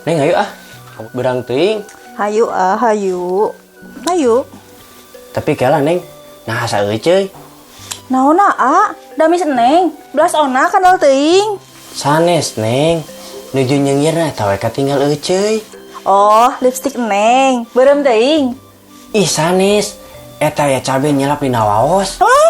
Neng, ayo ah. Beurang teuing. Hayu ah, hayu. Hayu. Tapi kela, Neng. Nah, saeuceuy. Naon, ah? Damis Neng, belas ona kandel teuing. Sanes, Neng. Nuju nyeungirna eta we katinggal euceuy. Oh, lipstick Neng, beureum teuing. Ih, sanes. Eta ya cabe nyelap dina waos. Huh?